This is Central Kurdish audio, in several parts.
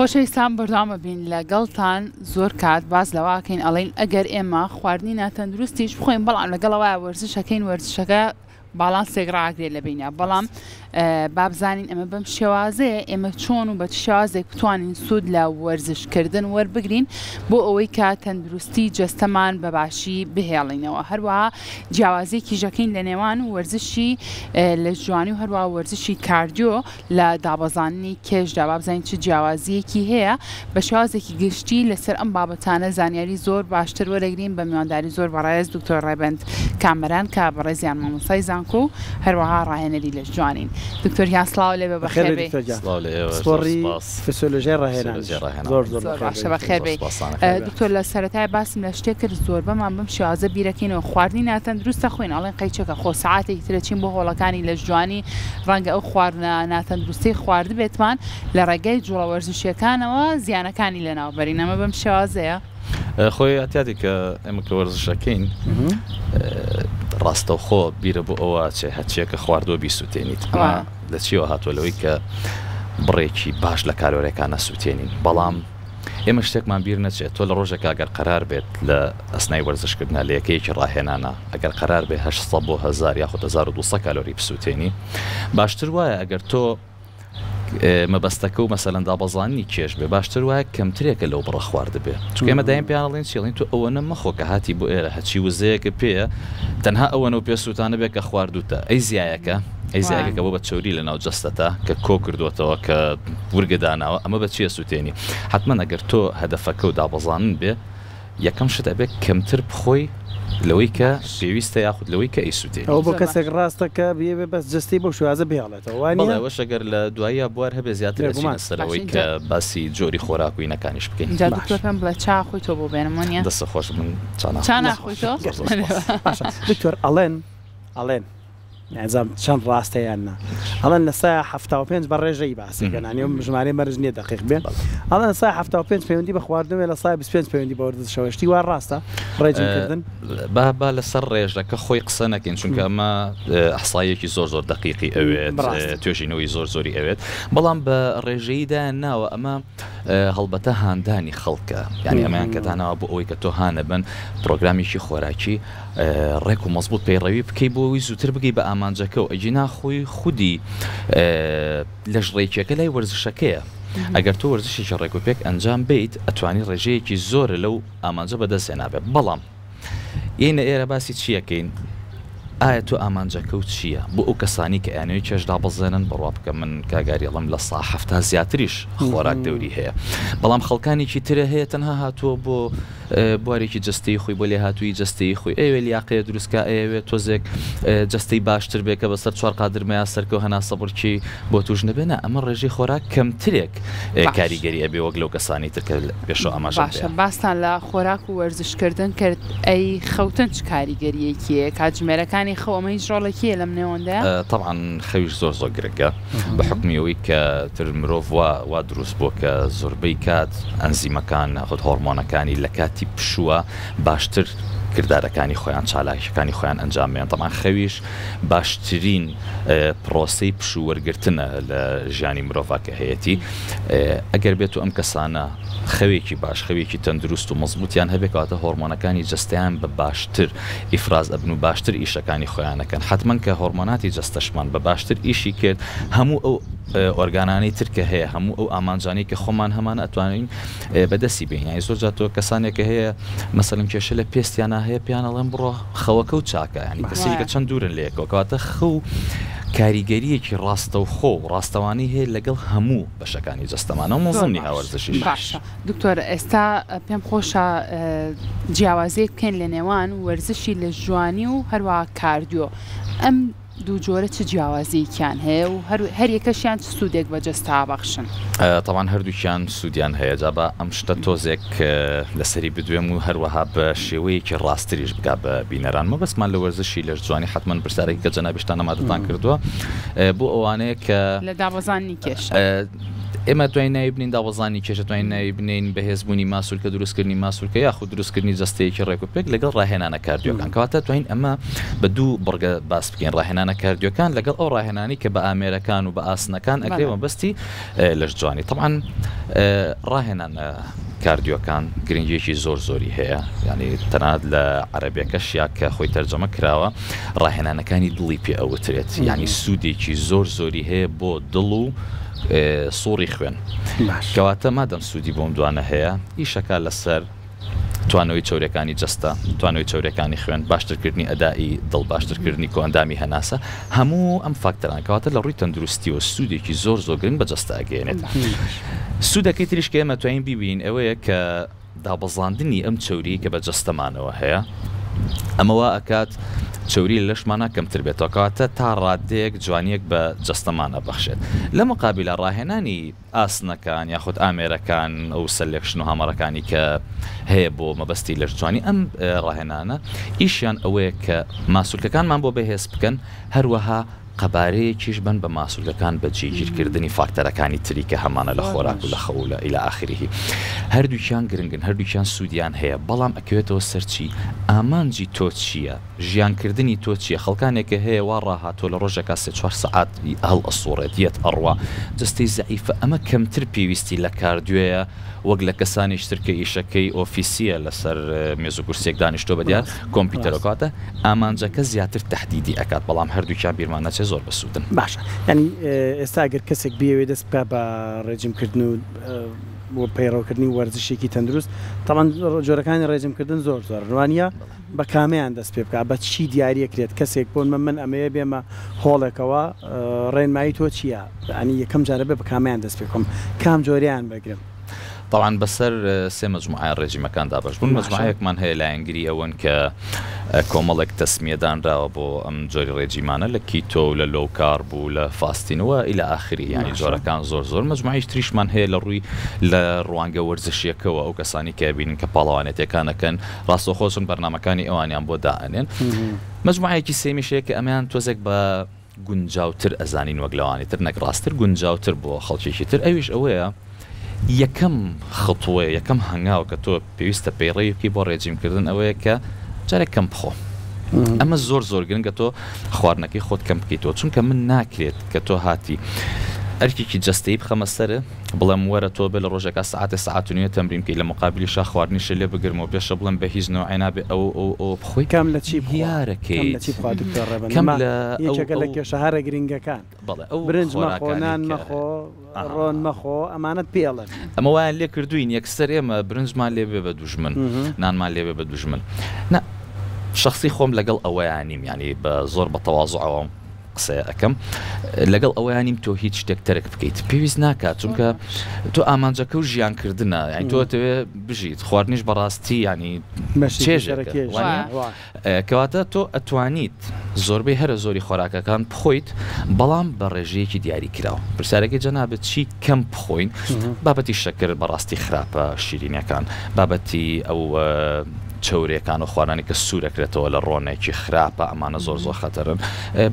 خۆشەویستان بەردەوام ئەبین لەگەڵتان زۆر کات باس لەوە ئەکەین ئەڵێین ئەگەر ئێمە خواردنی ناتەندروستیش بخۆین بەڵام لەگەڵەوە وەرزشەکەین وەرزشەکە باڵانسێک ڕاگرێت لە بینە بەڵام با بزانین ئەمە بەم شێوازەیە ئێمە چۆن و بە چ شێوازێک بتوانین سوود لە وەرزشکردن وەربگرین بۆ ئەوەی کە تەندروستی جەستەمان بە باشی بهێڵینەوە هەروەها جیاوازیەکیش دەکەین لە نێوان وەرزشی لەشجوانی و هەروەها وەرزشی کاردیۆ لە دابەزاندنی کێشدا با بزانین چ جیاوازییەکی هەیە بە شێوازێکی گشتی لەسەر ئەم بابەتانە زانیاری زۆر باشتر وەرەگرین بە میوانداری زۆر بەڕێز دکتۆر ڕێبەند کامەران کە بەڕێزیان مامۆستای زانکۆ و هەروەها ڕاهێنەری لەشجوانین دکتۆر گیان سڵاو لێ بێ بەخێر بێی. سڵاو لە ئێوەش زۆر پسپۆڕی سپاس. فسیۆلۆژیای ڕاهێنانیش. فسیۆلۆژیای ڕاهێنان. زۆر زۆر زۆر بەخێر باشە بێی بەخێر زۆر بێی. سپاستان. دکتۆر لە سەرەتای باسم لە شتێک کرد زۆربەمان بەم شێوازە بیرەکەینەوە خواردنی ناتەندروستە خۆین ئەڵێن قەیچەکە خۆ سەعاتێکی ترە چین بۆ هۆڵەکانی لەشجوانی ڕەنگە ئەو خواردنە ناتەندروستەی خواردبێتمان لە ڕێگای جوڵە وەرزشیەکانەوە زیانەکانی لەناو بەرین ئەمە بەم شێوازەیە؟ خۆی ئەتیادی کە ئێمە کە وەرزش ئەکەین ڕاستەوخۆ بیرە بۆ ئەوە ئەچێ هەرچیەکە خواردووە بیسوتێنیت ئەمە لە چیەوە هاتووە لەوەی کە بڕێکی باش لە کالۆرەکان نەسووتێنین بەڵام ئێمە شتێکمان بیر نەچێت تۆ لە ڕۆژێکا گەر قەرار بێت لە ئەسنای وەرزشکردنا لە یەکەیەکی ڕاهێنانا ئەگەر قەرار بێ 800 بۆ 1000 یاخود 1200 کالۆری بسووتێنی باشتر وایە ئەگەر تۆ مەبەستەکە و مەسەلەن دابەزاندنی کێش بێ باشتر وایە کەمترێکە لەو بڕە خواردبێ چونکە ئێمە دایم پێیان ئەڵێین چی ئەڵێین تۆ ئەوەنە مەخۆ کە هاتی بۆ ئێرە هەرچی وزەیەکت پێیە تەنها ئەوەنە و پێ سووتانە بێ کە خواردووتە ئەی زیایەکە ئەی زیایەکە کە بۆ بە چەوری لە ناو جەستەتە کە کۆ کردووەتەوە کە ورگە داناوە ئەمە بە چیە سووتێنی حەتمەن ئەگەر تۆ هەدەفەکە و دابەزاندن بێ یەکەم شت ئەبێ کەمتر بخۆی لەوەی کە پێویستە یاخود لەوەی کە ئەیسوتێنیت. ئەوە بۆ کەسێک ڕاستە کە بیەوێ بەس جەستەی بەو شێوازە بهێڵێتەوە وا بەڵێ نییە؟ ئەوەش ئەگەر لە دواییا بوار هەبێ زیاتر ئەچینە بێگومان. سەر باشە ئەوەی ئینجا کە باسی جۆری خۆراک و ئینەکانیش بکەین. ئینجا باش. دکتۆر پێم بڵێ چا خۆی تۆ بۆ بێنم وەنیە؟ دەستت خۆش من چا چا ناخۆم. ناخۆی تۆ؟ زۆر زۆر سوپاس. باشە دکتۆر ئەڵێن ئەڵێن نازانم چەند ڕاستە یان نا ئەڵێن لە سایە 75 بە ڕێژەی باسەکەن ئەنی ئەم ژمارەی مەرج نییە دەقیق بێ ئەڵێن لە سایە 75 پەیوەندی بە خواردنەوەی لە سایە 25 پەیوەندی بە وەرزشەوە شتی وا ڕاستە ڕێجیم کردن با با لەسەر ڕێژەکە خۆی قسە نەکەین چونکە ئەمە ئەحسایەکی زۆر زۆر دەقیقی ئەوێت توێژینەوەی زۆر زۆری ئەوێت بەڵام بە ڕێژەیی دایان ناوە ئەمە هەڵبەتە هاندانی خەڵکە یعنی ئەمەیان کە داناوە بۆ ئەوەی کە تۆ هانەبن پرۆگرامێکی خۆراکی ڕێک و مەزبوط پەیڕەوی بکەی بۆ ئەوەی زووتر بگەی بە ئامانجەکە و ئەگینا خۆی خودی لەش ڕێکیەکە لای وەرزشەکەیە ئەگەر تۆ وەرزشێکی ڕێک و پێک ئەنجام بیت ئەتوانی ڕێژەیەکی زۆر لەو ئامانجە بەدەست هێنابێ بەڵام یینە ئێرە باسی چیەکەین ئایا تۆ ئامانجەکە و چییە بۆ ئەو کەسانی کە ئەیانەوێت کێش دابەزێنن بڕوا بکە من کاگاری ئەڵێم لە سا 70 زیاتریش خۆراک دەوری هەیە بەڵام خەڵکانێکی ترە هەیە تەنها هاتووە بۆ بوارێکی جەستەیی خۆی بۆ لێهاتوویی جەستەیی خۆی ئەیەوێ لیاقەیە دروست کا ئەیەوێ تۆزێک جەستەی باشتر بێ کە بەسەر چوار قادرمەیا سەرکەو هەناسەبڕکی بۆ توش نەبێ نا ئەمە ڕێژەی خۆراک کەمترێک کاریگەری ئەبێ وەک لەو کەسانی تر کە پێشەوە ئاماژەم باشە پێیا. باستان لە خۆراک و وەرزش کردن کرد ئەی خەوتن چ کاریگەریەکی هەیە کاتژمێرەکانی خەو ئەمە هیچ ڕۆڵێکی هەیە لەم نێوەندەیا؟ تەبعەن خەویش زۆر زۆر گرنگە بە حوکمی ئەوەی کە تر مرۆڤ وا وا دروست بووە کە زۆربەی کات ئەنزیمەکان یاخود هۆڕمۆنەکانی لە کاتی پشووە باشتر کردارەکانی خۆیان چالاکیەکانی خۆیان ئەنجام بێن تەبعەن خەویش باشترین پرۆسەی پشوو وەرگرتنە لە ژیانی مرۆڤا کە هەیەتی ئەگەر بێت و ئەم کەسانە خەوێکی باش خەوێکی تەندروست و مەزبوتیان هەبێ کەواتە هۆڕمۆنەکانی جەستەیان بە باشتر ئیفراز ئەبن و باشتر ئیشەکانی خۆیان ئەکەن حەتمەن کە هۆڕمۆناتی جەستەشمان بە باشتر ئیشی کرد هەموو ئەو ئۆرگانانەی تر کە هەیە هەموو ئەو ئامانجانەی کە خۆمان هەمانە ئەتوانین بەدەستی بێنین یانی زۆر جار تۆ کەسانێک کە هەیە مەسەلەن کێشە لە پێستیانا هەیە پێیان ئەڵێن بڕۆ خەوەکە و چاکە یانی کەسێکی کە چەند دوورن لە یەکەوە کەواتە خەو کاریگەریەکی ڕاستەوخۆ و ڕاستەوانی هەیە لەگەڵ هەموو بەشەکانی جەستەمانەوە زۆر مەزنی باش هاوەرزشیش. باشە دکتۆر ئێستا پێم خۆشە جیاوازیەک بکەین لە نێوان وەرزشی لەشجوانی و هەروەها کاردیۆ ئەم دوو جۆرە چ جیاوازیەکیان هەیە و هەر یەکەشیان چ سوودێک بە جەستە ئەبەخشن؟ تەبعەن هەردووکیان سوودیان هەیە جا با ئەم شتە تۆزێک لەسەری بدوێم و هەروەها بە شێوەیەکی ڕاستتریش بگا بە بینەران مەبەستمان لە وەرزشی لەشجوانی حەتمەن پرسیارێکی کە جەنابیشتان ئامادەتان کردووە بۆ ئەوانەیە کە لە دابەزاندنی کێشە. ئێمە توانین ناوی بنێین دابەزانی کێش، ئەتوانین ناوی بنێین بەهێزبوونی ماسولکە، دروستکردنی ماسولکە یاخود دروستکردنی جەستەیەکی ڕێک و پێک لەگەڵ ڕاهێنانە کاردیۆکان. کەواتە توانین ئەمە بە دوو بڕگە باس بکەین، ڕاهێنانە کاردیۆکان لەگەڵ ئەو ڕاهێنانەی کە بە ئامێرەکان و بە ئاسنەکان ئەکرێ مەبەستی لەشجوانی. تەبعەن ڕاهێنانە کاردیۆکان گرنگیەکی زۆر زۆری هەیە، یانی تەنانەت لە عەرەبیەکەشیا کە خۆی تەرجەمە کراوە ڕاهێنانەکانی دڵی پێ ئەوترێت، یانی سوودێکی زۆر زۆری هەیە بۆ دڵ و سوڕی خوێن. کەواتە مادەم سوودی بۆم دوانە هەیە ئیشەکا لەسەر توانەوەی چەوریەکانی جەستە، توانەوەی چەوریەکانی خوێن، باشترکردنی ئەدائی دڵ، باشترکردنی کۆئەندامی هەناسە، هەموو ئەم فاکتەران کەواتە لە ڕووی تەندروستیەوە سوودێکی زۆر زۆر گرنگ بە جەستە ئەگەیەنێت. سوودەکەی تریش کە ئێمە توانین بیبینین ئەوەیە کە دابەزاندنی ئەم چەوریەی کە بە جەستەمانەوە هەیە ئەمە وا ئەکات چەوری لە لەشمانا کەمتر بێتەوە کەواتە تا ڕادەیەک جوانیەک بە جەستەمان ئەبەخشێت. لە مقابیلا ڕاهێنانی ئاسنەکان یاخود ئامێرەکان ئەو selection و هامەرەکانی کە هەیە بۆ مەبەستی لەشجوانی ئەم ڕاهێنانە ئیشیان ئەوەیە کە ماسولکەکانمان بۆ بەهێز بکەن هەروەها قەبارەیەکیش بەن بە ماسولکەکان بە جێگیرکردنی فاکتەرەکانی تری کە هەمانە لە خۆراک و لە خەو و لە الی آخره هەردووکیان گرنگن هەردووکیان سوودیان هەیە بەڵام ئەکەوێتەوە سەر چی ئامانجی تۆ چییە ژیانکردنی تۆ چیە؟ خەڵکانێکە هەیە وا ڕاهاتوە لە ڕۆژێکا سێ چوار سەعات هەڵئەسوڕێت یەت ئەڕوا جەستەی زەعیفە ئەمە کەمتر پێویستی لە کاردیۆیە وەک لە کەسانیش تر کە ئیشەکەی ئۆفیسیە لەسەر مێز و کورسیەک دانیشتوە بە دیار کۆمپیوتەرەوە کەواتە ئامانجەکە زیاتر تەحدیدی ئەکات بەڵام هەردووکیان بیرمان نەچێ زۆر بەسوودن. باشە یانی ئێستا گەر کەسێک بیەوێ دەست بکات بە ڕێجیم کردن و و پەیڕەوکردنی وەرزشێکی تەندروست تەبعەن جۆرەکانی ڕێجیم کردن زۆر زۆرن وانیە؟ بە کامەیان دەست پێ بکا بە چی دیاری ئەکرێت کەسێک بۆ نمە من ئەمەوێ بێمە هۆڵێکەوە ڕێنمایی تۆ چیە یانی یەکەم جار ئەبێ بە کامەیان دەست پێ بکەم کام جۆریان بگرم؟ تەبعەن بەسەر سێ مەجموعەی ڕێجیمەکان دابەش بوون، مەجموعەیەکمان هەیە لایەنگری ئەوەن کە کۆمەڵێک تەسمیە دانراوە بۆ ئەم جۆری ڕێجیمانە لە کیتۆ و لە low carb و لە fasting و الی آخره یانی جۆرەکان زۆر زۆر مەجموعەیش تریشمان هەیە لە ڕووی لە ڕوانگە وەرزشیەکەوە ئەو کەسانی کە ئەبینن کە پاڵەوانێتیەکان ئەکەن ڕاستەوخۆ چون بەرنامەکانی ئەوانیان بۆ دائەنێن. مەجموعەیەکی سێیەمیش هەیە کە ئەمەیان تۆزێک بە گونجاوتر ئەزانین وەک لەوانی تر نەک ڕاستتر گونجاوتر بۆ خەڵکێکی تر ئەویش ئەوەیە یەکەم خطوە یەکەم هەنگاو کە تۆ پێویستە پەیڕەوی بکەی بۆ ڕێجیم کردن ئەوەیە کە جارێک کەم بخۆ ئەمە زۆر زۆر گرنگە تۆ خواردنەکەی خۆت کەم بکەیتەوە چونکە من ناکرێت کە تۆ هاتی ئەرکێکی جەستەیی بخەمە سەر بڵێم وەرە تۆ بێ لە ڕۆژێکا سەعاتێ سەعات و نیوێ تەمرین بکەی لە مقابلیشا خواردنیشت لێ بگرم و پێشە بڵێم بە هیچ نەوعێ نابێ ئەوە و ئەوە و ئەوە بخۆی کەم لە چی بخوا هیارەکەیت کەم لە چی بخوا دکتۆر ڕێبەند کەم ئەمە لە ئەو یەکێکە لە ئەو کێشە هەرە گرنگەکان بەڵێ ئەو برنج مەخۆ خۆراکانەی نان کە مەخۆ ئەها ڕۆن مەخۆ ئەمانەت پێ ئەڵێن. ئەمە وایان لێ کردووین یەکسەر ئێمە برنجمان لێ بێ بە دوژمن نانمان لێ بێ بە دوژمن نا شەخسی خۆم لەگەڵ ئەوەیا نیم یانی بە زۆر بە تەوازوعەوە قسەیە ئەکەم لەگەڵ ئەوەیا نیم تۆ هیچ شتێک تەرک بکەیت پێویست ناکات چونکە تۆ ئامانجەکە و ژیان کردنە یانی تۆ ئەتەوێ بژیت خواردنیش بەڕاستی یانی چێژێکە کەواتە تۆ ئەتوانیت زۆربەی هەرە زۆری خۆراکەکان بخۆیت بەڵام بە ڕێژەیەکی دیاری کراوە پرسیارەکەی جەنابت چی کەم بخۆین بابەتی شەکر بەڕاستی خراپە شیرینەکان بابەتی ئەو چەورێکان و خوارانی کە سوورەکرێتەوە لە ڕۆنێکی خراپە ئەمانە زۆر زۆر خەتەرن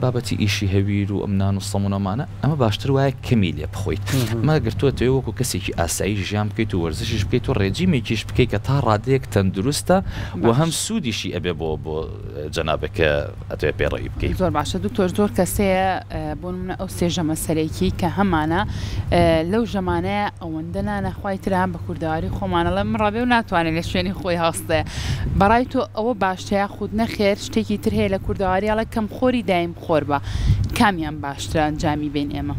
بابەتی ئیشی هەویر و ئەم نان و سەمون ئەمانە ئەمە باشتر وایە کەمی لێ بخۆیت ئەمە گەر تۆ ئەتەوێ وەکو کەسێکی ئاسایی ژیان بکەیت و وەرزشیش بکەیت و ڕێجیمێکیش بکەیت کە تا ڕادەیەک تەندروستە و هەم باش. سوودیشی ئەبێ بۆ بۆ جەنابت کە ئەتەوێ پەیڕەوی بکەی. زۆر باشە دکتۆر زۆر کەس هەیە بۆ نمونە ئەو سێ ژەمە سەرەکی کە هەمانە لەو ژەمانەیە ئەوەندە نانە خوای ترە بە کوردەواری خۆمان ئەڵێ مڕەبێ و ناتوانێ لە شوێنی خۆی هەڵستێ بەڕای تۆ ئەوە باشترە یاخود نەخێر شتێکی تر هەیە لە کوردەواری ئەڵێ کەم خۆری دایم خۆر بە کامیان باشترە ئەنجامی بەین ئێمە؟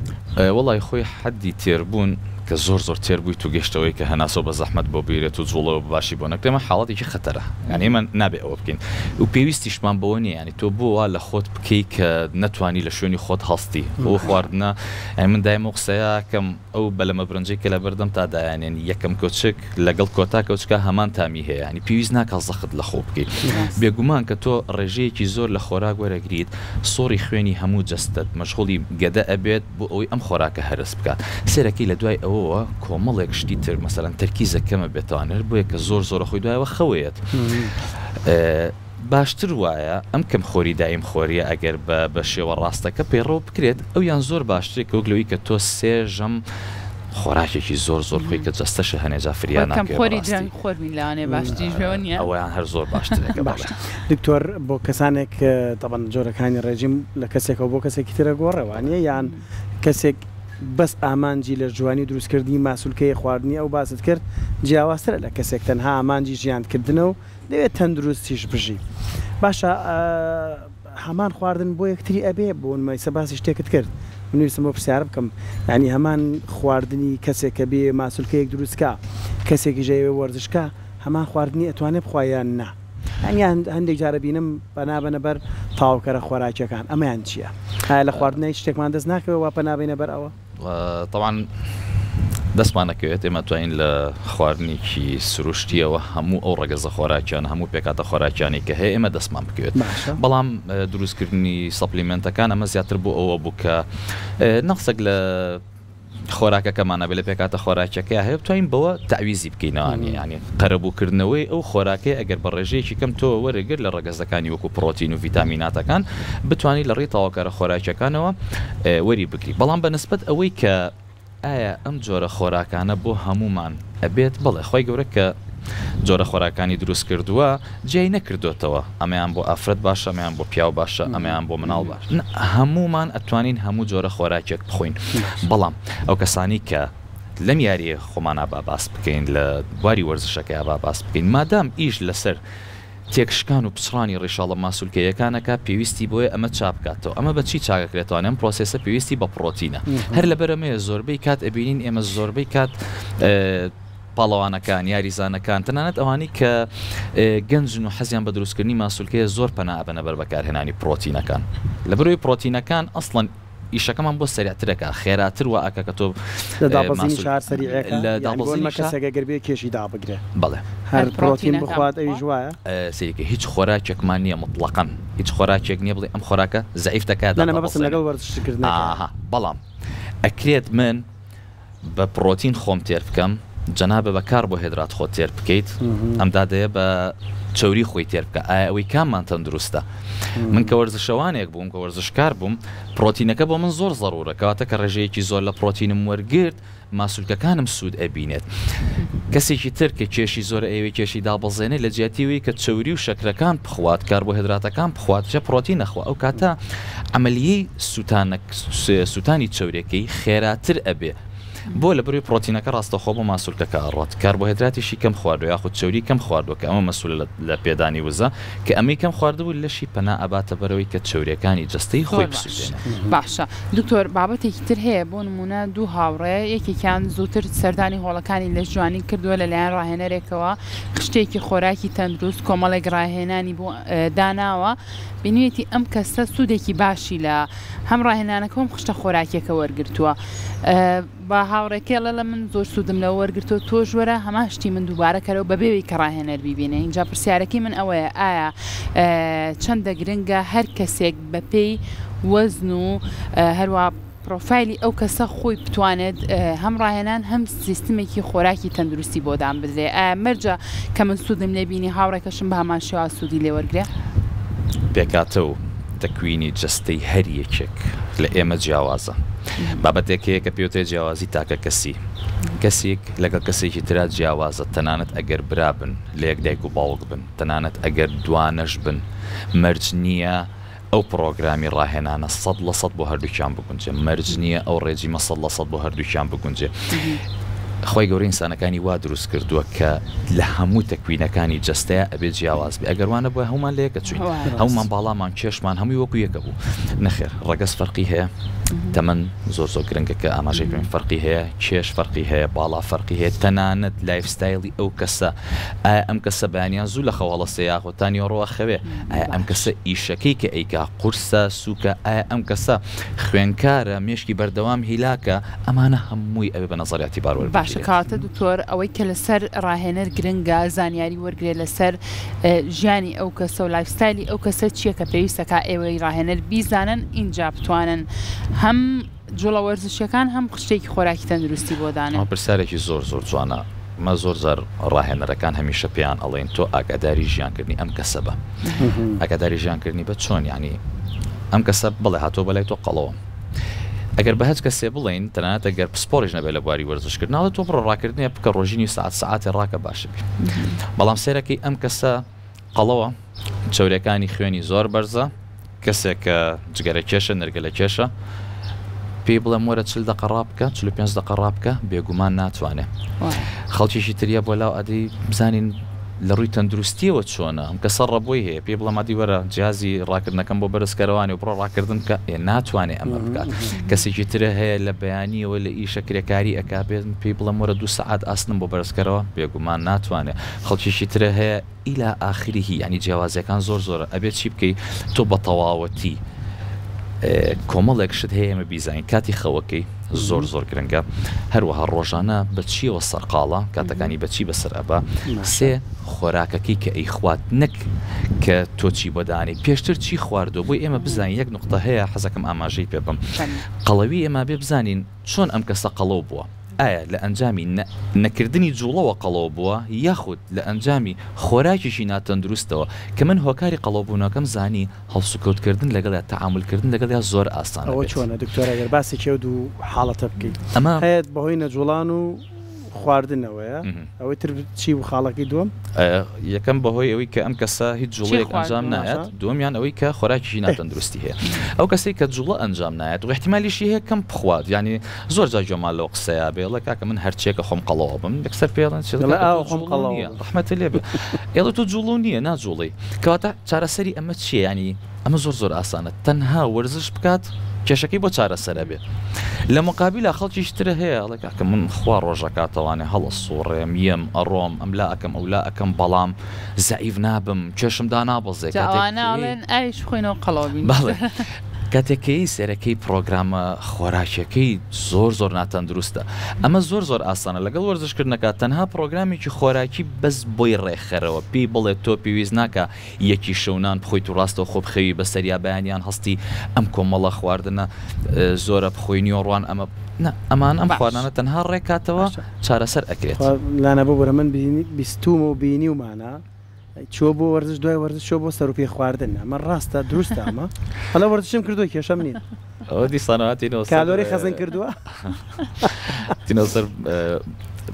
وەڵای خۆی حەدی تێربوون کە زۆر زۆر تێر بوویت و گەشتەوەی کە هەناسەو بە زەحمەت بۆ بیرێت و جوڵەوە بە باشی بۆ نەکرێ ئەمە حاڵەتێکی خەتەرە یانی ئێمە نابێ ئەوە بکەین و پێویستیشمان بەوە نیە یانی تۆ بۆ وا لە خۆت بکەی کە نەتوانی لە شوێنی خۆت هەڵستی ئەو خواردنە یانی من دایم ئەو قسەیە ئەکەم ئەو بەلەمە برنجەی کە لەبەردەمتا دایانێن یەکەم کەوچک لەگەڵ کۆتا کەوچکا هەمان تامی هەیە یانی پێویست ناکا زەخت لە خۆ بکەیت بێگومان کە تۆ ڕێژەیەکی زۆر لە خۆراک وەرەگریت سوڕی خوێنی هەموو جەستەت مەشغوڵی گەدە ئەبێت بۆ ئەوەی ئەم خۆراکە هەرس بکات سەیرەکەی لە دوای ئەوەوە کۆمەڵێک شتی تر مەسەلەن تەرکیزە کەمە بێتەوانێ هەر بۆیە کە زۆر زۆرە خۆی دوایەوە خەوەیەت باشتر وایە ئەم کەم خۆری دایم خۆریە ئەگەر بە بە شێوە ڕاستەکە پەیڕەو بکرێت ئەویان زۆر باشترە کە وەک لەوەی کە تۆ سێ ژەم. خۆراکێکی زۆر زۆر بخۆی کە جەستەشە هەنێ جا فریا کەم ناکەوێ خۆری بەڕاستی. درەنگ خۆر بین لەوانەیە باشتریش بێ وەنیە؟ ئەوەیان هەر زۆر باشترە کە باشە بەڵێ. دکتۆر بۆ کەسانێک تەبەن جۆرەکانی ڕێجیم لە کەسێکەوە بۆ کەسێکی ترە گۆڕێ وانیە یان کەسێک بەس ئامانجی لەشجوانی و دروستکردنی ماسولکەیە خواردنی ئەو باست کرد جیاوازترە لە کەسێک تەنها ئامانجی ژیاندکردنە و دەوێت تەندروستیش بژی باشە هەمان خواردن بۆ یەکتری ئەبێ بۆ نمونە ئیستا باسی شتێکت کرد من ویستم بۆ پرسیارە بکەم یانی هەمان خواردنی کەسێک کە بێ ماسولکەیەک دروست کا کەسێکیش ئەیەوێ وەرزش کا هەمان خواردنی ئەتوانێ بخوا یان نا یانی هەندێک جار ئەبینم پەنا بەنە بەر تەواوکەرە خۆراکیەکان ئەمەیان چیە ئایا لە خواردنا هیچ شتێکمان دەست ناکەوێ وا پەنا بەینە بەر ئەوە؟ تەبعەن دەستمان ئەکەوێت ئێمە توانین لە خواردنێکی سروشتیەوە هەموو ئەو ڕەگەزە خۆراکیان هەموو پێکاتە خۆراکیانی کە هەیە ئێمە دەستمان بکەوێت بەڵام دروستکردنی supplement ەکان ئەمە زیاتر بۆ ئەوە بوو کە نەقسێک لە خۆراکەکەمان ئەبێ لە پێکهاتە خۆراکیەکەیا هەیە بتوانین بەوە تەعویزی بکەینەوە یانی قەرەبووکردنەوەی ئەو خۆراکەی ئەگەر بە ڕێژەیەکی کەم تۆ وەرگر لە ڕەگەزەکانی وەکو پڕۆتین و ڤیتامیناتەکان بتوانی لە ڕێی تەواوکەرە خۆراکیەکانەوە وەری بگری بەڵام بە نسبەت ئەوەی کە ئایا ئەم جۆرە خۆراکانە بۆ هەموومان ئەبێت بەڵێ خوای گەورە کە جۆرە خۆراکانی دروست کردووە جیای نەکردۆتەوە ئەمەیان بۆ ئافرەت باشە ئەمەیان بۆ پیاو باشە ئەمەیان بۆ مناڵ باشە نا هەموومان ئەتوانین هەموو جۆرە خۆراکێک بخۆین بەڵام ئەو کەسانی کە لەم یاریە خۆمانا با باس بکەین لە بواری وەرزشەکەیا با باس بکەین مادام ئیش لەسەر تێکشکان و پچڕانی ڕیشاڵە ماسولکەیەکان ئەکا پێویستی بۆیە ئەمە چابکاتەوە ئەمە بە چی چاکەکرێتەوە ئەم process ە پێویستی بە پڕۆتینە هەر لەبەرئەمەیە زۆربەی کات ئەبینین ئێمە زۆربەی کات پاڵەوانەکان، یاریزانەکان، تەنانەت ئەوانەی کە گەنجن و حەزیان بە دروستکردنی ماسولکەیە زۆر پەنا ئەبەنە بەر بەکارهێنانی پڕۆتینەکان. لەبەرئەوەی پڕۆتینەکان ئەسڵەن ئیشەکەمان بۆ سەریعترەکا، خێراتر وا ئەکا کە تۆ لە دابەزینی ماسول شار سەریعەکە لە یانی بۆ دابەزینی نمە شار کەسێک ئەگەر بێ کێشی دابگرێ بەڵێ. هەر هەر پڕۆتین پڕۆتینەکان بخوات بخوا. ئەویش وایە؟ سەیرکە هیچ خۆراکێکمان نییە موتڵەقەن هیچ خۆراکێک نییە بڵێ ئەم خۆراکە زەعیف دەکا نا نا مەبەستم داتەبەزێنێ. لەگەڵ وەرزشکردنەکەیە. ئاها بەڵام ئەکرێت من بە پڕۆتین خۆم تێر بکەم جەنابە بە کاربۆهێدرات خۆت تێر بکەیت ئەم دادەیە بە چەوری خۆی تێر بکە ئایا ئەوەی کاممان تەندروستە من کە وەرزشەوانێک بووم کە وەرزشکار بووم پڕۆتینەکە بۆ من زۆر زەڕورە کەواتە کە ڕێژەیەکی زۆر لە پڕۆتینم وەرگرت ماسولکەکانم سوود ئەبینێت کەسێکی تر کە کێشی زۆر ئەیەوێ کێشی دابەزێنێ لە جیاتی ئەوەی کە چەوری و شەکرەکان بخوات کاربۆهێدراتەکان بخوات جا پڕۆتین نەخوا ئەو کاتە عەمەلیەی سوتانەک سوتانی چەورێکەی خێراتر ئەبێ بۆ لەبەرئەوەی پڕۆتینەکە ڕاستەوخۆ بۆ ماسولکەکە ئەڕوات کاربۆهێدراتیشی کەم خواردوە یاخود چەوری کەم خواردوە کە ئەمە مەسولە لە پێدانی وزە کە ئەمەی کەم خواردبوو لەشی پەنا ئەباتە بەرەوەی کە چەوریەکانی جەستەی خۆی زۆر باش بسوتێنێ. باشە دکتۆر بابەتێکی تر هەیە بۆ نمونە دوو هاوڕێ یەکێکیان زووتر سەردانی هۆڵەکانی لەشجوانی کردووە لەلایەن ڕاهێنەرێکەوە خشتێکی خۆراکی تەندروست کۆمەڵێک ڕاهێنانی بۆ داناوە بینیوێتی ئەم کەسە سوودێکی باشی لە هەم ڕاهێنانەکە و هەم خشتە خۆراکیەکە وەرگرتووە بە هاوڕێکەی ئەڵێ ڵە من زۆر سوودم لەوە وەرگرتووە تۆش وەرە هەمان شتی من دووبارە کەرەوە بەبێ ئەوەی کە ڕاهێنەر بیبینێ ئینجا پرسیارەکەی من ئەوەیە ئایا چەندە گرنگە هەر کەسێک بەپێی وەزن و هەروە پرۆفایلی ئەو کەسە خۆی بتوانێت هەم ڕاهێنان هەم سیستمێکی خۆراکی تەندروستی بۆ دابنرێ ئایا مەرجە کە من سوودم لێ بینی هاوڕێکەشم بە هەمان شێواز سوودی لێ وەرگرێ؟ پێکهاتە و تەکوینی جەستەی هەر یەکێک لە ئێمە جیاوازە. بابەتێک هەیە کە پێوترێ جیاوازی تاکەکەسی. کەسێک لەگەڵ کەسێکی ترا جیاوازە تەنانەت ئەگەر برا بن، لە یەک دایک و باوک بن، تەنانەت ئەگەر دوانەش بن، مەرج نییە ئەو پڕۆگرامی ڕاهێنانە 100% بۆ هەردووکیان بگونجێ، مەرج نییە ئەو ڕێجیمە 100% بۆ هەردووکیان بگونجێ. خوای گەورە ئینسانەکانی وا دروست کردووە کە لە هەموو تەکوینەکانی جەستەیا ئەبێ جیاواز بێ، ئەگەر وا نەبوایە هەموومان لە یەکە چووین، هەموومان باڵامان، کێشمان هەمووی وەکو یەکە بوو. نەخێر ڕەگەز فەرقی هەیە، تەمەن زۆر زۆر گرنگە کە ئاماژەی پێم فەرقی هەیە، کێش فەرقی هەیە، باڵا فەرقی هەیە، تەنانەت lifestyle ی ئەو کەسە، ئایا ئەم کەسە بەیانیان زوو لە خەو هەڵەسێ یاخۆ تا نیوەڕۆ ئەخەوێ؟ ئایا ئەم کەسە ئیشەکەی کە ئەیکا قورسە سوکە؟ ئایا ئەم کەسە خوێنکارە مێشکی بەردەوام هیلاکە؟ ئەمانە هەمووی ئەبێ بە نەزەر ئیعتیبار باشە وەربگیرێت. کەواتە دکتۆر ئەوەی کە لەسەر ڕاهێنەر گرنگە زانیاری وەرگرێت لەسەر ژیانی ئەو کەسە و lifestyle ی ئەو کەسە چیە کە پێویستە کا ئێوەی ڕاهێنەر بیزانن ئینجا بتوانن هەم جوڵە وەرزشیەکان هەم خشتەیەکی خۆراکی تەندروستی بۆ دانێن. ئەمە پرسیارێکی زۆر زۆر جوانە مە زۆر جار ڕاهێنەرەکان هەمیشە پێیان ئەڵێین تۆ ئاگاداری ژیان کردنی ئەم کەسە بە ئاگاداری ژیان کردنی بە چۆن یانی ئەم کەسە بڵێ هاتووە بەلای تۆ قەڵەوە. ئەگەر بە هەچ کەسێ بڵێین تەنانەت ئەگەر پسپۆڕیش نەبێت لە بواری وەرزشکردن ئەڵێ تۆ بڕۆ ڕاکردنێ بکە ڕۆژی نیو سەعات سەعاتێ ڕاکە باشە بی بەڵام سێرەکەی ئەم کەسە قەڵەوە چەورەکانی خوێنی زۆر بەرزە کەسێک کە جگەرە کێشە نەرگەلە کێشە پێی بڵێم وەرە چل دەقە ڕابکە 45 دەقە ڕابکە بێگومان ناتوانێ خەڵکیشی تریە بۆ لاو ئەدی بزانین لە ڕووی تەندروستیەوە چۆنە ئەم کەسە ڕەبۆی هەیە پێی بڵێم ئەدی وەرە جیازی ڕاکردنەکەم بۆ بەرز کەرەوانی و بڕۆ ڕاکردن بکە ئێ ناتوانێ ئەمە بکات کەسێکی ترە هەیە لە بەیانیەوە لە ئیشە کرێکاری ئەکا بێت پێی بڵێم وەرە دوو سەعات ئاسنم بۆ بەرز کەرەوە بێگومان ناتوانێ خەڵکیشی ترە هەیە الی آخره یانی جیاوازیەکان زۆر زۆرە ئەبێت چی بکەی تۆ بەتەواوەتی کۆمەڵێک شت هەیە ئێمە بیزانین کاتی خەوەکەی زۆر زۆر گرنگە هەروەها ڕۆژانە بە چیەوە سەرقاڵە کاتەکانی بەچی بەسەر ئەبا سێ خۆراکەکەی کە ئەیخوات نەک کە تۆ چی بۆ دانی پێشتر چی خواردووە بۆی ئێمە بزانین یەک نقطە هەیە حەزەکەم ئاماژەی پێ بم قەڵەوی ئێمە بێ بزانین چۆن ئەم کەسە قەڵەو بووە؟ ئایا لە ئەنجامی نەکردنی جوڵەوە قەڵەو بووە یاخود لە ئەنجامی خۆراکێکی ناتەندروستەوە؟ کە من هۆکاری قەڵەوبوونەکەم زانی هەڵسوکەوتکردن لەگەڵیا تەعامولکردن لەگەڵیا زۆر ئاسان ئەوە ئەبێت. چۆنە دکتۆر ئەگەر باسێکی ئەو دوو حاڵەتە بکەی؟ ئەمە. هەیە بەهۆی نەجوڵان و خواردنەوەیە ئەوەی تر چی بوو خاڵەکەی دووەم؟ یەکەم بەهۆی ئەوەی کە ئەم کەسە هیچ چی جوڵەیەک ئەنجام خواردووە؟ نایات باشە. دووەمیان ئەوەی کە خۆراکێکی ناتەندروستی هەیە ئەو کەسەی کە جوڵە ئەنجام نایات و ئیحتیمالیشی هەیە کەم بخوات یانی زۆر جار گوێمان لەو قسەیە بێ ئەڵێ کاکە من هەرچیەکە خۆم قەڵەوە بم یەکسەر پێ ئەڵێن چی دەڵێ کاکە تۆ ئاوە خۆم جوڵەو قەڵەوە نییە بم. ڕەحمەتت لێ بێ ئێڵێ تۆ جوڵەو نییە ناجوڵێی کەواتە چارەسەری ئەمە چییە یانی ئەمە زۆر زۆر ئاسانە تەنها وەرزش بکات کێشەکەی بۆ چارەسەر ئەبێ لە مقابیلا خەڵکیش ترە هەیە ئەڵێ کاکە من خوا ڕۆژەکاتەوانێ هەڵەسوڕێم یەم ئەڕۆم ئەم لا ئەکەم ئەو لا ئەکەم بەڵام زەعیف نابم کێشم دانابەزێ جا کاتێک ئەوانە ئەڵێن ئاویش بخۆینەوە قەڵەو بین. بەڵێ کاتێک کەی سەرەکەی پڕۆگرامە خۆراکیەکەی زۆر زۆر ناتەندروستە ئەمە زۆر زۆر ئاسانە لەگەڵ وەرزشکردنەکە تەنها پڕۆگرامێکی خۆراکی بەس بۆی ڕێکخەرەوە پێی بڵێ تۆ پێویست ناکا یەکی شەو نان بخۆیت و ڕاستەوخۆ بخەوی بەسەریا بەیانیان هەستی ئەم کۆمەڵە خواردنە زۆرە بخۆی نیۆڕوان ئەمە نا ئەمان ئەم باش. خواردنانە تەنها ڕێکاتەوە باشە. چارەسەر ئەکرێت. خوا لانە ببورە من بینی بیستومە و بینیومانە چوە بۆ وەرزش دوای وەرزش چوە بۆ سەروپێ خواردن ئەمە ڕاستە دروستە ئەمە ئەڵێ وەرزشم کردوە کێشەم نیە. ئەوە دیسانەوە هاتینەوە سەر کالۆری خەزن کردووە؟ هاتینەوە سەر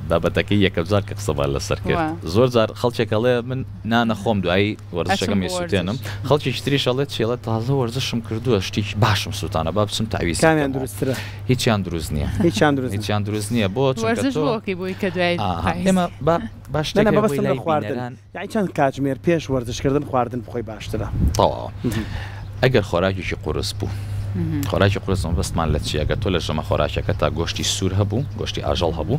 بابەتەکەی یەکەم جار کە قسەمان لەسەر کرد زۆر جار خەڵکێک ئەڵێ من نانە خۆم دوایی وەرزشەکەم ئەیسووتێنم خەڵکێکی تریش ئەڵێ چێڵە تازە وەرزشم کردووە شتێکی باشم سووتانە با بچم تەعویزی کامیان بکەمەوە دروستترە؟ هیچیان دروست نییە هیچیان دروست نییە. هیچیان دروست نییە بۆ چونکە وەرزش تۆ بۆ ئەکەی بۆی کە دوای ئاها تەعویز ئێمە با با نا شتێک نا هەیە بۆی مەبەستم لە لای خواردن بینەران یەعنی چەند کاتژمێر پێش وەرزش کردن خواردن بخۆی باشترە؟ تەواوە ئەگەر خۆراکێکی قورس بوو خۆراکی قورس مەبەستمان لە چیە گەر تۆ لە ژەمە خۆراکیەکەتا گۆشتی سوور هەبوو گۆشتی ئاژەڵ هەبوو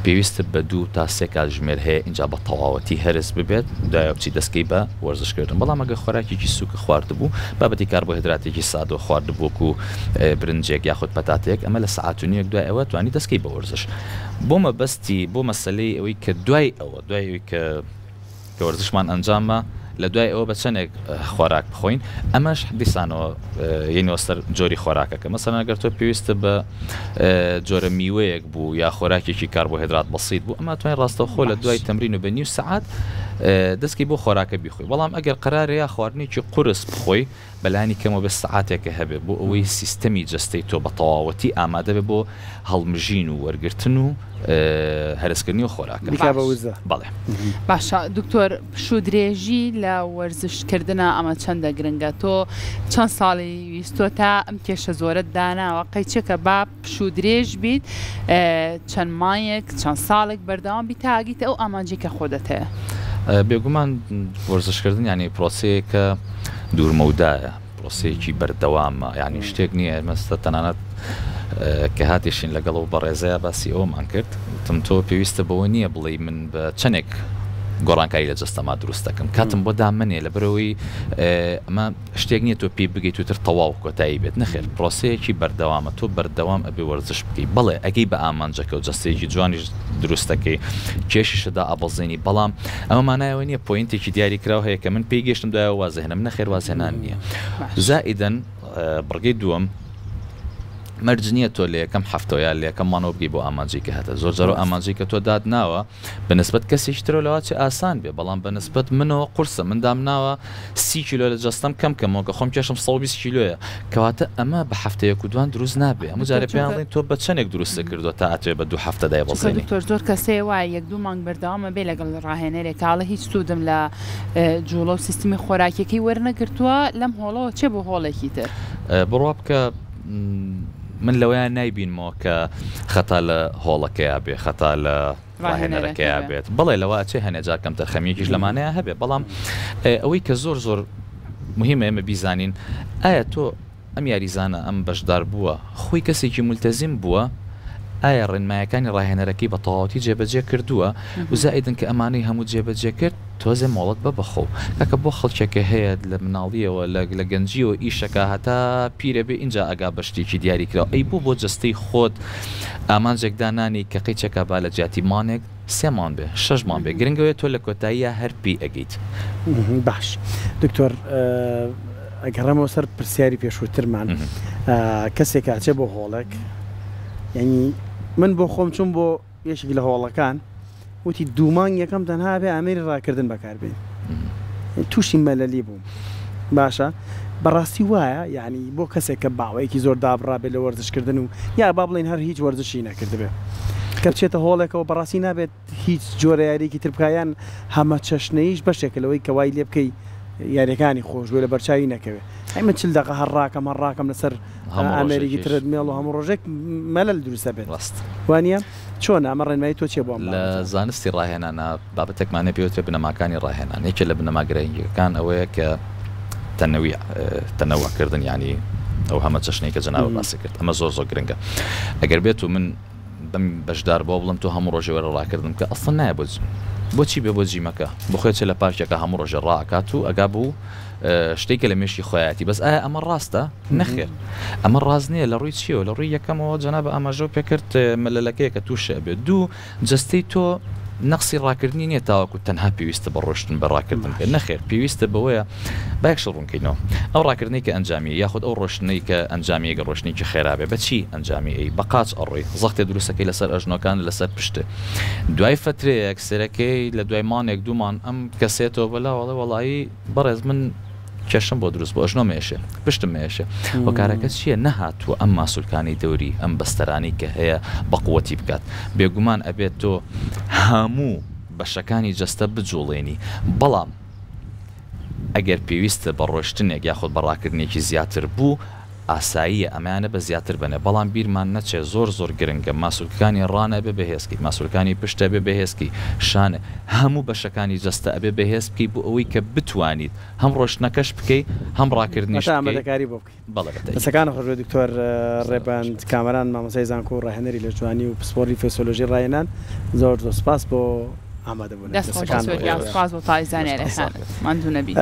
پێویستت بە دوو تا سێ کاتژمێر هەیە ئینجا بە تەواوەتی هەرس ببێت دوایەوە بچی دەستکەی بە وەرزشکردن بەڵام ئەگەر خۆراکێکی سووکە خواردبوو بابەتی کاربۆهێدراتێکی سادە خواردبوو وەکو برنجێک یاخود پەتاتەیەک ئەمە لە سەعات و نیوێک دوای ئەوە توانی دەستکەی بە وەرزش بۆ مەبەستی بۆ مەسەلەی ئەوەی کە دوای ئەوە دوای ئەوەی کە کە وەرزشمان ئەنجامما لە دوای ئەوە بە چەندێک خۆراک بخۆین ئەمەش دیسانەوە یەینەوە سەر جۆری خۆراکەکە مەسەلەن ئەگەر تۆ پێویستە بە جۆرە میوەیەک بوو یا خۆراکێکی کاربۆهێدرات بەسیت بوو ئەمە توانین ڕاستەوخۆ لە دوای تەمرین و بە نیو سەعات دەستکەی بۆ خۆراکە بیخۆی بەڵام ئەگەر قەرارە یا خواردنێکی قورس بخۆی بەلانی کەمەوە بێ سەعاتێکە هەبێ بۆ ئەوەی سیستەمی جەستەی تۆ بە تەواوەتی ئامادە بێ بۆ هەڵمژین و وەرگرتن و هەرسکردنی و خۆراکە. بیکا بە باش. وزە. بەڵێ. باشە دکتۆر پشوودرێژی لە وەرزش کردنا ئەمە چەندە گرنگە تۆ چەند ساڵی ویستوە تا ئەم کێشە زۆرەت داناوە قەیچەکە با پشوو درێژ بیت چەند مانگێک چەند ساڵێک بەردەوام بیت تا ئەگەیتە ئەو ئامانجەی کە خۆ دەتەوێ. بێگومان وەرزشکردن یانی پرۆسەیەکە دوورمەودایە پرۆسەیەکی بەردەوامە یانی شتێک نییە ئێمە تەنانەت کە هاتیشین لەگەڵ ئەو بەڕێزەیا باسی ئەوەمان کرد وتم تۆ پێویستە بەوە نییە بڵێی من بە چەندێک گۆڕانکاری لە جەستەما دروست دەکەم کاتم بۆ دامەنێ لەبەرئەوەی ئەمە شتێک نیە تۆ پێی بگەیت و تر تەواو کۆتایی بێت نەخێر پرۆسەیەکی بەردەوامە تۆ بەردەوام ئەبێ وەرزش بکەی بەڵێ ئەگەی بە ئامانجەکە و جەستەیەکی جوانیش دروست دەکەی کێشیشت دائەبەزێنی بەڵام ئەمە مانای ئەوە نیە پۆینتێکی دیاری کراو هەیە کە من پێی گەیشتم دوایەوە وازهێنم نەخێر وازهێنان نیە زائیدەن بڕگەی دووەم. مەرج نییە تۆ لە یەکەم هەفتەوە یا لە یەکەم مانەوە بگەی بۆ ئامانجی کە هەتە زۆر جارۆ ئامانجی کە تۆ دات ناوە بە نسبەت کەسێکی ترەوە لەوە چێ ئاسان بێ بەڵام بە نسبەت منەوە قورسە من دامناوە سی کیلۆ لە جەستەم کەم کەمەوە کە خۆم کێشم 120 کیلۆیە کەواتە ئەمە بە هەفتەیەک و دوان دروست نابێ هەموو جارێ پێیان دکتۆر دەڵێین تۆ بە چەندێک دروستت کردووە تا ئەتوێ بە دوو هەفتە چونکە دایبەزێنی؟ دکتۆر زۆر کەس هەیە وایە یەک دوو مانگ بەردەوامە بێ لەگەڵ ڕاهێنەرێکا ئەڵێ هیچ سوودم لە جوڵە و سیستمی خۆراکیەکەی وەرنەگرتووە لەم هۆڵەوە چێ بۆ هۆڵێکی تر. بڕوا بکە من لەوەیا نایبینمەوە کە خەتا لە هۆڵەکەیا بێ خەتا لە ڕاهێنەرەکەیا بێت بەڵێ لەوە ئەچێ هەنێ جار کەمتەرخەمیەکیش لەمانەیە هەبێ بەڵام ئەوەی کە زۆر زۆر مهمە ئێمە بیزانین ئایا تۆ ئەم یاریزانە ئەم بەشداربووە خۆی کەسێکی مولتەزیم بووە؟ ئایا ڕێنمایەکانی ڕاهێنەرەکەی بە تەواوەتی جێبەجێ کردووە؟ و زائیدن کە ئەمانەی هەموو جێبەجێ کرد تۆزێ مۆڵەت بە بەخۆو. کاکە بۆ خەڵکێکە هەیە لە مناڵیەوە لە لە گەنجیەوە ئیشەکا هەتا پیرە بێ ئینجا ئەگا بە شتێکی دیاری کراو ئەی بۆ بۆ جەستەی خۆت ئامانجێک دانانی کە قیچێکا با لە جیاتی مانێک سێ مان بێ شەش مان بێ گرنگ ئەوەیە تۆ لە کۆتاییا هەر پێی ئەگەیت. باش دکتۆر ئەگەڕێمەوە سەر پرسیاری پێشووترمان کەسێک ئەچێ بۆ هۆڵێک یعنی من بۆ خۆم چووم بۆ یەکێک لە هۆڵەکان وتی دوو مانگ یەکەم تەنها بێ ئامێری ڕاکردن بەکاربێن تووشی مەلەلی بووم باشە بەڕاستی وایە یعنی بۆ کەسێک کە باوەیەکی زۆر دابڕابێت لە وەرزشکردن و یا با بڵێن هەر هیچ وەرزشی نەکردبێ کە بچێتە هۆڵێکەوە بەڕاستی نابێت هیچ جۆرە یاریەکی تر بکا یان هەمەچەشنەییش بەشێکە لەوەی کە وای لێ بکەی یاریەکانی خۆش بێ لەبەرچاوی نەکەوێ ئەی من 40 دەقە هەر ڕاکەم هەر ڕاکەم لەسەر هەموو ئامێرێکی ڕۆژێکیش ترێد مێڵ و هەموو ڕۆژێک مەلەل دروست ئەبێت ڕاست. وانیە؟ چۆنە ئەمە ڕێنمایی تۆ چیە بۆ ئەم لە بابەتە؟ زانستی ڕاهێنانا بابەتێکمان هەیە پێی وترێ بنەماکانی ڕاهێنان یەکێ لە بنەما گرنگەکان ئەوەیە کە تەنەویع تەنەوع کردن یانی ئەو هەمەچەشنەی کە جەنابت باسی کرد ئەمە زۆر زۆر گرنگە ئەگەر بێت و من بەم بەشدار بۆ بڵێم تۆ هەموو ڕۆژێ وەرە ڕاکردن بکە ئەسڵەن نایە بۆ بۆچی بێ بۆ جیمەکە بۆ خۆی چێ لە پارکێکە هەموو ڕۆژێ ڕائەکات و ئەگا بوو شتێک کە لە مێشکی خۆیەتی بەس ئایا ئەمە ڕاستە نەخێر ئەمە ڕاست نییە لە ڕووی چیەوە لە ڕووی یەکەمەوە جەناب ئاماژەو پێکرد مەلەلەکەیە کە تووشە بێت دوو جەستەی تۆ نەقسی ڕاکردنی نییە تاوەکو تەنها پێویستە بە ڕۆشتن بە ڕاکردن بێت نەخێر پێویستە بەوەیە با یەک شت ڕوونکەینەوە ئەو ڕاکردنەی کە ئەنجامی یاخود ئەو ڕۆشتنەی کە ئەنجامی گەر ڕۆشتنێکی خێرا بێ بە چی ئەنجامی ئەی بە قاچ ئەڕۆی زەختێ دروستەکەی لەسەر ئەژنۆکان لەسەر پشت دوای فەترەیەک سەرەکەی لە دوای مانێک دوومان ئەم کەسێتەوە بەلاوە ئەڵێ وەڵایی بەڕێز من کێشەم بۆ دروست بوو ئەژنۆم ئێشێ پشتم ئێشێ هۆکارەکە چییە نەهاتووە ئەم ماسولکانەی دەوری ئەم بەستەرانەی کە هەیە بە قوتی بکات بێگومان ئەبێت تۆ هەموو بەشەکانی جەستە بجوڵێنی بەڵام ئەگەر پێویستە بە ڕۆشتنێک یاخود بە ڕاکردنێکی زیاتر بوو ئاساییە ئەمەیانە بە زیاتر بەنێ بەڵام بیرمان نەچێ زۆر زۆر گرنگە ماسولکەکانی ڕان ئەبێ بەهێز کەی ماسولکانی پشت ئەبێ بەهێز کەی شانە هەموو بەشەکانی جەستە ئەبێ بەهێز بکەی بۆ ئەوەی کە بتوانیت هەم ڕۆشتنەکەش بکەی هەم ڕاکردنیش واتە بکەی ئامادەکاری بۆ بکەی. بەڵێ بە تەئکید. دەستەکانت خۆش بێت دکتۆر ڕێبەند کامەران مامۆستای زانکۆ و ڕاهێنەری لەشجوانی و پسپۆڕی فێسۆلۆژی ڕاهێنان زۆر زۆر سوپاس بۆ ئامادەبوونت دەست خۆش دەستەکانت دکتۆر خۆش گیان بێت. سوپاس بۆ تای زانیاریەکانت ماندوو نەبی.